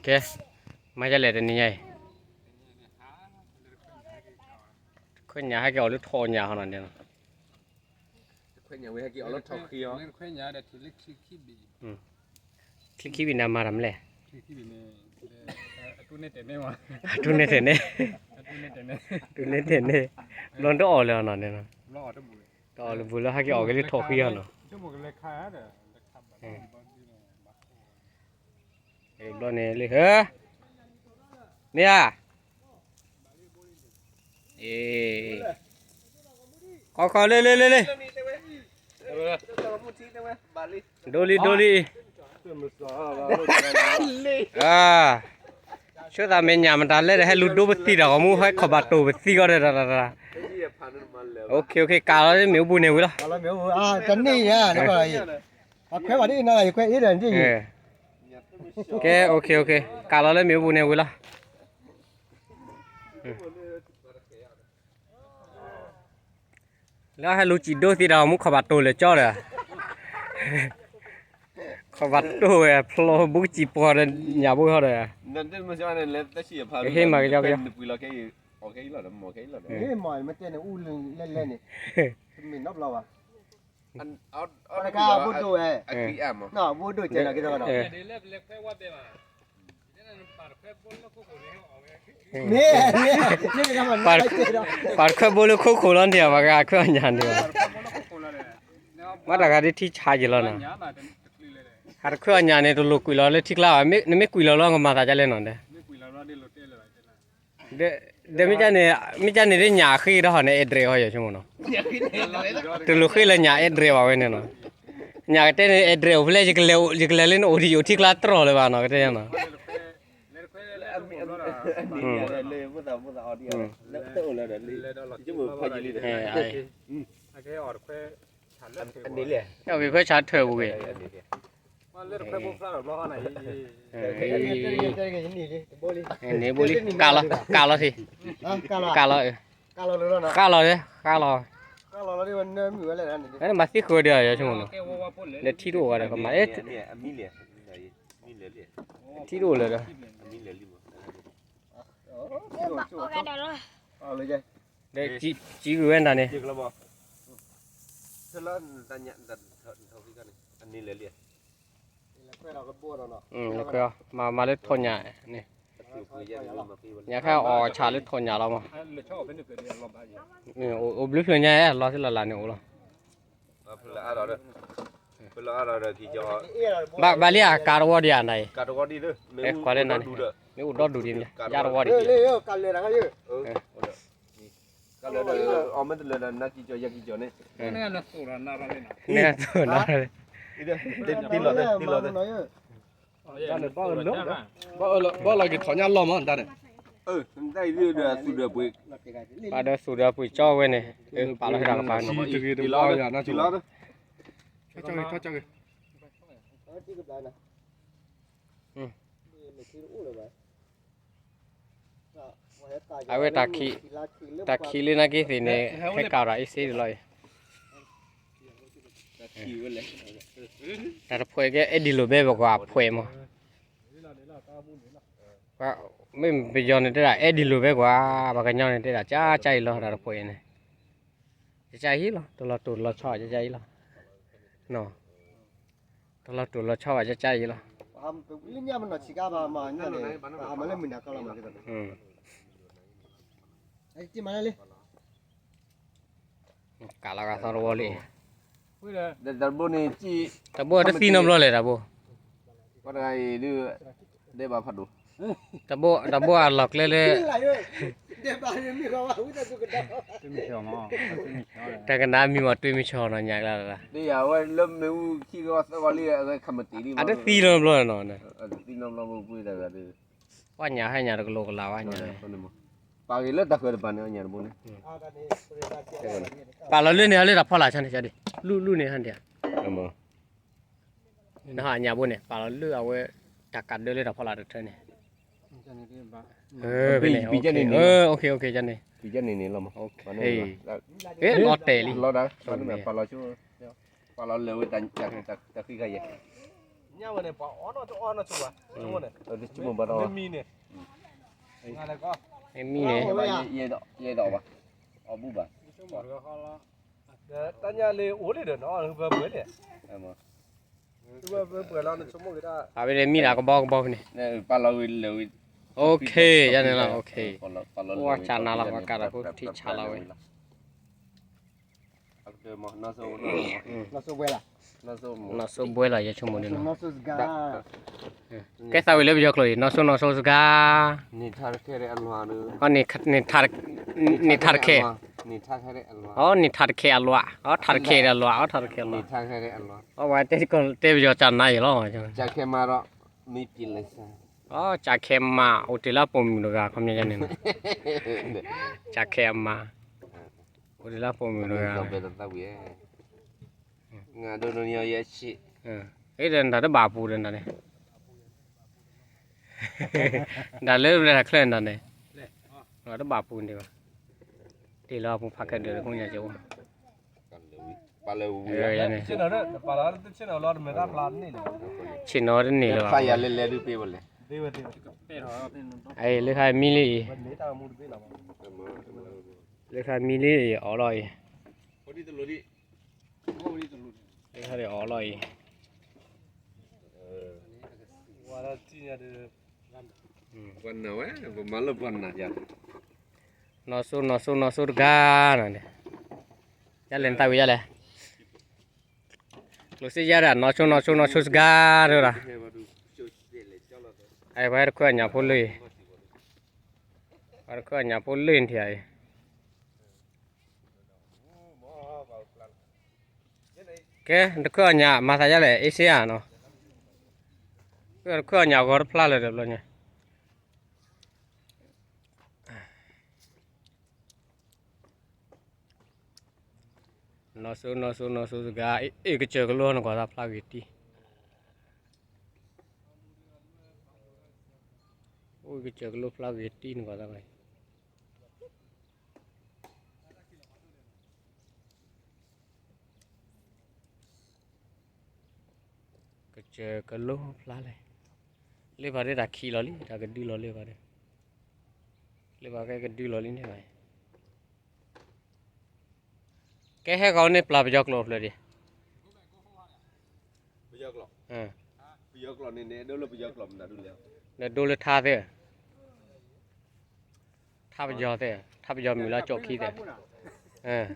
ကဲ, မၤယလဲၣ်တနံၤညါအံၤ, ခွဲးညၣ်ဟဲက့ၤအီၣ်လၢထိၣ်ညၣ်ဟီနီၤန့ၣ်, ခွဲးညၣ်ဝဲဟဲက့ၤအီၣ်လၢထိၣ်ဃံအီၤ, ချံခံဘံၣ်န့ၣ်မၤတၢ်မလဲၣ်, အတူၢ်န့ၢ်တဲာ်န့ၢ်, တူၢ်န့ၢ်တဲာ်န့ၢ်, ဘျီတအီၣ်လၢၤနီၤန့ၣ်, တအီၣ်လၢၤဘူးလၢဟဲက့ၤအီၣ်က့ၤလၢထိၣ်ဃံအီၤနီၤ ဘျီန့ၣ်လံ, မ့ၢ်ဧါ, ခီခီလ့လ့လ့လ့, ဒိလံဒိလံ, ဆၢသးမဲာ်ညၣ်မတၤလဲၣ်ဒီး ဟဲလူၤဒိပသံတၢ်ဂီၤမူ ဟဲခီၣ်ဘၣ်တိၢ်ပသံကီးဒီး, ကးလီၤလၢမ့ၣ်အူပူၤန့ၣ်ဝံၤလီၤ, တန့ၢ်ယၤ, အခွဲးဘၣ်ဒ်အံၤနီၤ ယခွဲးအ့ဒီးဒ်အံၤ, ကဲ, ကးလီၤလၢမ့ၣ်အူပူၤန့ၣ်ဝံၤလီၤ, လၢဟဲလူၤစံၣ်ဒိသံတၢ်ဂီၤမူ ခီၣ်ဘၣ်တိၢ်လၢာ်ကၠီဒီး, ခီၣ်ဘၣ်တိၢ်ဝဲဖျိဘူးကစံၣ်ပှီၤဒီးညၣ်ဘိဟီဒီး, ကဟ့ၣ်မၤက့ၤကၠီက့ၤ, မ့ၢ်မၤတဲန့ၣ် အူလဲလဲန့ၣ်, တမ့ၢ်နီတဘျီဘၣ်, တခါဘိဒိၣ်ဝဲ, ဘိဒိၣ်ကဲနီၤက့ၤဒီး, မ့ၢ်, ပာ်တခွဲဘိလၢခိခိၣ်လီၤန့ၣ် ပှၤဂၤခွဲးအီၣ်ညၣ်န့ၣ်ဘၣ်, မ့ၢ်တဂၤဒ်ထံဆါယံာ်လီၤနီၤ, ဟးတခွဲးအီၣ်ညၣ်န့ၣ် တလိၣ်ကွံာ်လီၤလၢထံကျါဘၣ်, နမ့ၢ်ကွံာ်လီၤလီၤ ကမၤသးဒ်လဲၣ်နီၤ, ဒီး, ဒီးမ့ၢ်ကန့ၣ်, မ့ၢ်ကန့ၣ်ဒ်ညၣ်ဃ့ဒီးဟီန့ၣ် အဲၣ်ဒြဲးအီၤယဆိကမိၣ်နီၤ, တလိၣ်ဃ့လၢညၣ်အဲၣ်ဒြဲးဘၣ်ဝဲန့ၣ်နီၤ, ညၣ်ကတဲန့ၣ် အဲၣ်ဒြဲးအိၣ်ဖဲလဲၣ်, ယကလဲၤလၢနအိၣ်ဒံးယအိၣ်ထံကျါတြီၢ်လၢၤဘၣ်နီၤ ကတဲနီၤ က့ၤခွဲးဆးထၢၣ်ပူၤက့ၤ, န့ၣ်ဘိလံ, ကးလီၤ, ကးလီၤ, ဃါလီၤ, ဃါလီၤ, မၤသံဃုာ်ဒီးယဆိကမိၣ်နီၤ, ဒီးထံတအိၣ်ဝဲဒီးကမၤ, ထံတအိၣ်လၢၤဒီး, ဒီးစံးကွံာ်ဝဲဒၣ်န့ၣ်, မၤလၢထိၣ်ညၣ်န့ၣ်, ညါခဲအီၣ်ဆၣ်လၢထိၣ်ညၣ်လီၤမး, အိၣ်ဘျုးဖျၢၣ်ညါလီၤသ့လီၤလၢ်န့ၣ်အိၣ်လီၤ, ဘၣ်လံဧါ ကးတဝီဒံးဧါနၤအံၤ, အဲခွါလၢနၤန့ၣ်, မ့ၢ်အိၣ်ဒီဒူၣ်ဒံးမ့ၢ် ယါတဝီဒံး, န့ၣ်သိၣ်နၤ, ဘၣ်လီၤက့ၤထိၣ်ညၣ်လီၢ်မးတၢ်န့ၣ်, ပာ်ဒီးသူၣ်ဒီးပှ့ၤကၠီဝဲန့ၣ်, ပာ်လီၤဟဲတၢ်ကပၤန့ၣ်, အဝဲတၢ်ခံးလၢနၤက့ၤသ့ၣ်န့ၣ် ဟဲကးဒီးအ့ၣ်စ့ဒံးလီၤအံၤ, တၢ်တဖှဲးကဲအဲၣ်ဒံးလိာ်ဘဲပကွၢ်ဖှဲးမး, မ့ၢ်ပယီၤန့ၣ်တဲဒၣ်အဲၣ်ဒံးလိာ်ဘဲကွၢ်, ပှၤကညီန့ၣ်တဲဒၣ်ကၠါကၠါအံၤလီၤ တၢ်တဖှဲးအံၤန့ၣ်, ကၠါကၠါအံၤလီၤ တလီၤတိၢ်လီၤဆီကၠါကၠါအံၤလီၤ, တလီၤတိၢ်လီၤဆီဘၣ်ကၠါကၠါအံၤလီၤ, လၢညါမနီၢ်ဆံးကါဘၣ်မး, မလၢမုၢ်နၤကီလီၤမး, ကးလီၤဂာ်သီတဝီလံ, တဘိန့ၣ်, တဘိတသံနီတဘျီလဲၣ်တဘိ, တဘိ, တဘိအလီၢ်ကျဲလၢ, တကနၣ်မံၤမးတွံမုၢ်ဆီနီၤညါကျါလၢ, အတသံနီတဘျီနီၤ, ပှၤညၣ်ဟဲညၣ်တကလိာ်ကလၤဝဲညၣ်, ပာ်ဂ့ၤလၢတၢ်ဃၢၤတပၤန့ၣ် ညၣ်တဘိန့ၣ်, ပာ်လီၤလၢန့ၣ် လၢတၢ်ဖီလာ်ဆါန့ၣ်, လူၢ်လူၢ်န့ၣ်ဟဲန့ၣ်, နဟးညၣ်ဘိန့ၣ် ပာ်လီၤလၢအဝဲ, တၢ်ကးဒၢလၢတၢ်ဖီလာ်တထၢန့ၣ်, ဖဲန့ၣ်, ကဲန့ၣ်န့ၣ်လီၤ, လီၤတဲာ်လံ, ပာ်လီၤလၢဝဲတၢ်ဃံခါယဲၢ်, ညါဝဲန့ၣ် ပှၤအီၣ်နီၣ်တအီၣ်နီၣ်ဆိဘၣ်, ဆိမိၣ်န့ၣ်, မ့ၢ်မံန့ၣ်, မ့ၢ်မံန့ၣ်, ယဲဒိးဘၣ်, အီၣ်ဘူၣ်ဘၣ်, ဒီးတၢ်ညါလၢအိၣ်လံဒီး နအီၣ်ပှဲၤပှဲၤလံ, ပှဲၤပှဲၤလီၤ နဆိကမိၣ်က့ၤတၢ်, အဝဲန့ၣ်မံဒၣ်ကဘီကဘီဖဲန့ၣ်, ပာ်လီၤဝံၤလၢဝံၤ, OK, ယန့ၣ်လီၤ, OK, ပှၤကနၤလီၤ ပှၤကးဒီးဖိထံဆးလီၤဝဲ နီၢ်စိဘှဲလီၤ ယဆိကမိၣ်ဒ်န့ၣ်, ကဲသးဝံၤလၢပယီၤကျိာ်အံၤ နီၢ်စိနီၢ်စိစှၤ, န့ၣ်ထးတခဲ, န့ၣ်ထးတခဲအလွး, အီ န့ၣ်ထးတခဲအလွး, အီ ထးတခဲအလွး, အီ ဝဲတဲပယီၤကနၤအံၤလီၤ, အီကခဲမးအိၣ်တ့ၢ်လၢပိာ်မုၣ်တဂၤ ခီပညီန့ၣ်, ကခဲမး, အိၣ်တ့ၢ်လၢပိာ်မုၣ်တဂၤ အ့ဒီးနတၢ်တဘၣ်ပူၤဒီးနတၢ်န့ၣ်, ဒၣ်လၢတၢ်ချၢနတၢ်န့ၣ်, တဘၣ်ပူၤန့ၣ်ဘၣ်, တ့ၢ်လီၤပူၤဖးခဲဒၢးလၢခိၣ်ညါကအိၣ်, န့ၣ်, ဆ့ၣ်နီၤတန့ၢ်လၢၤဘၣ်, လၢခါမံလံအံၤ, လၢခါမံလံအံၤ အီၣ်လီၤအံၤ, လၢခါဒၣ်အီၣ်လီၤအံၤ, နီၢ်စိနီၢ်စိနီၢ်စိတဂၤန့ၣ်, ယလဲၤနသးဝံၤယလဲၣ်, ကျိၣ်စ့ယဲဒၣ် နီၢ်စိနီၢ်စိနီၢ်စိစှၤတဂၤ, အပှၤဟဲတခွဲအညၣ်ဖိလၢအံၤ, ပှၤတခွဲအညၣ်ဖိလၢနထံၣ်အံၤ ကဲ တခွဲအီၣ်ညၣ် မၤသးယါလဲၣ် အ့စ့ဧါနီၤ, တခွဲအီၣ်ညၣ်ဂီၤတဖျါလၢၤဒီးဘျီညါ, နီၢ်စိနီၢ်စိနီၢ်စိစှၤ, အ့ၣ်ကစၢၢ်ကလိနကွၢ်သးဖျါဂ့ၤတံၢ်, အိၣ်ကစၢၢ်ကလိဖျါဂ့ၤတံၢ်နကွၢ်သးဘၣ် ကစၢၢ်ကလိဖျါလဲၣ်, လၢပှၤဒၣ်တၢ်ခံးလီၤလံ တၢ်ကဒုလီၤလၢပှၤဒၣ်, လၢပှၤကဲကဒုလီၤလံန့ၣ်ဘၣ်, ကဲဟဲဂီၤန့ၣ်ပျၢ်ပယီၤကျိာ်ဖျၢၣ်ဒံး, ပယီၤကျိာ်, ပယီၤကျိာ်န့ၣ်န့ၣ် ဒိလၢပယီၤကျိာ်မနုၤဒုလဲၣ်, ဒီးဒိလၢထါသ့ၣ် ထါပယီၤသ့ၣ်, ထါပယီၤမုၢ်လၢကၠိခံသ့ၣ်,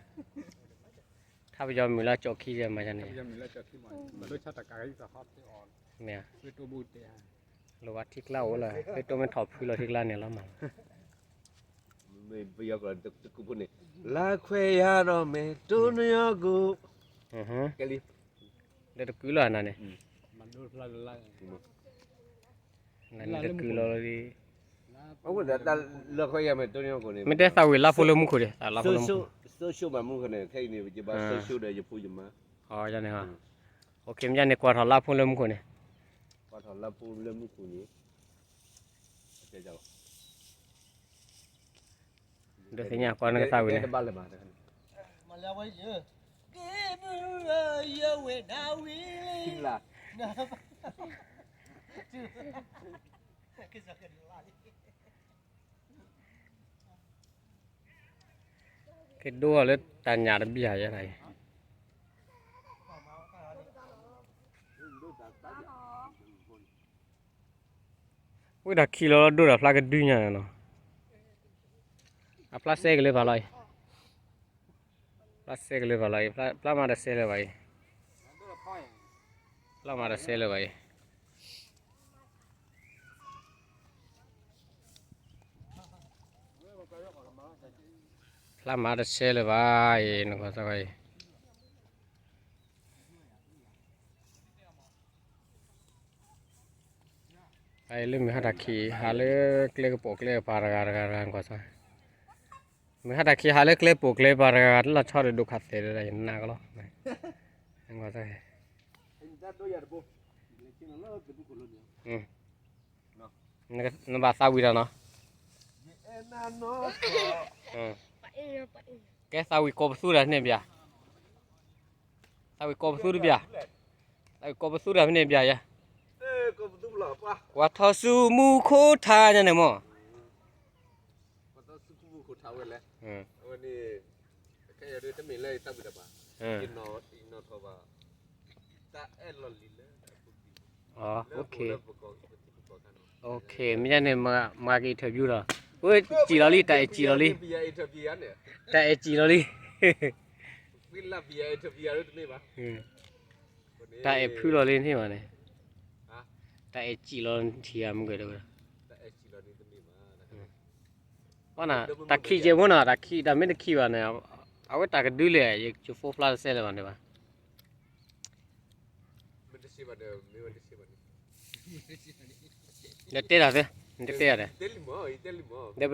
ထါပယီၤမုၢ်လၢကၠိခံသ့ၣ်မၤန့ၣ်, မ့ၢ်, လိၣ်ဘၣ်ထံကျါအိၣ်လၢ သ့ၣ်တိမ့ၢ်ထီၣ်ဖုလီၤထံကျါန့ၣ်လီၤမး, ပယီၤကျိာ်တကူဖိန့ၣ်, လါခွဲးယၤဒီးမဲာ်တိနယီၤကိၣ်, လၢတကူလီၤနၤန့ၣ် နတကုၢ်လီၤလံ, မ့ၢ်တဲသးဝံၤလါဖိလၢမူခိၣ်ဒံး, လါဖိလၢမူခိၣ်, န့ၣ်, မ့ၢ်န့ၣ် ကွၢ်ထီၣ်လါဖိလၢမူခိၣ်န့ၣ်, ဒုးသ့ၣ်ညါကွၢ်နကသးဝံၤန့ၣ် ကဒိလၢတၢ်ညၣ်တဘျီယဲဒၣ်အံၤ, ဝံၤဒီးခံးလီၤလီၤဒိဒီးဖျါကဒုညါန့ၣ်နီၤ, အဖျါစဲကလၢၤဖးလီၤအံၤ, ဖျါစဲကလၢၤဖးလီၤအံၤ, ဖျါမၤတစဲလၢၤဘၣ်အံၤ, ဖျါမၤတစဲလၢၤဘၣ်အံၤ ဖျါမၤတစဲလၢၤဘၣ်အံၤ နကွၢ်စၢ်အံၤ, အအံၤလၢမုၢ်ဟါတၢ်ခံး ဟးလၢကျဲကပိာ်ကျဲကပၤတဂၤတဂၤတဂၤ နကွၢ်စၢ်, မုၢ်ဟါတၢ်ခံး ဟးလၢကျဲပိာ်ကျဲကပၤတဂၤတဂၤ တလီၤဆီဒီးဒိၣ်ခါသဲးဒီး ယနၢ်ကလီၤ, နကွၢ်စၢ် နဘၣ်သးဝံၤဒီးနီၤ, ကဲသးဝံၤကိးပသူတၢ်ဖဲန့ၣ်ဘၣ်, သးဝံၤကိးပသူတဘၣ်, သးဝံၤကိးပသူတၢ်ဖဲန့ၣ်ဘၣ်ယၤ, ပှၤထီၣ်ဆူမူခိၣ်ထါညါန့ၣ်မး, မ့ၢ်န့ၣ် မ့ၢ်န့ၣ် မၤက့ၤ interview လီၤ, အိၣ်ခ့ မ့ၢ်န့ၣ် မၤက့ၤ interview လီၤ, အိၣ်စံၣ်လီၤလံ တၢ်အဲၣ်စံၣ်လီၤလံ, တၢ်အဲၣ်စံၣ်လီၤလံ, တၢ်အဲၣ်ဖုလီၤလံန့ၣ်ဘၣ်န့ၣ်, တၢ်အဲၣ်စံၣ်လီၤထံဧါ မ့ၢ်ကဲဒီး ဘၣ်နၤ တၢ်ခံးကဲဖိနီၤ, တၢ်ခံး တၢ်မ့ၢ်တခံးဘၣ်န့ၣ်, အဝဲတၢ်ကဒုလဲၣ် ယ ယ phone ဖျါတစဲးလၢၤဘၣ်န့ၣ်ဘၣ်, နတဲတၢ်သ့, နတတဲတၢ်သ့, ဒီး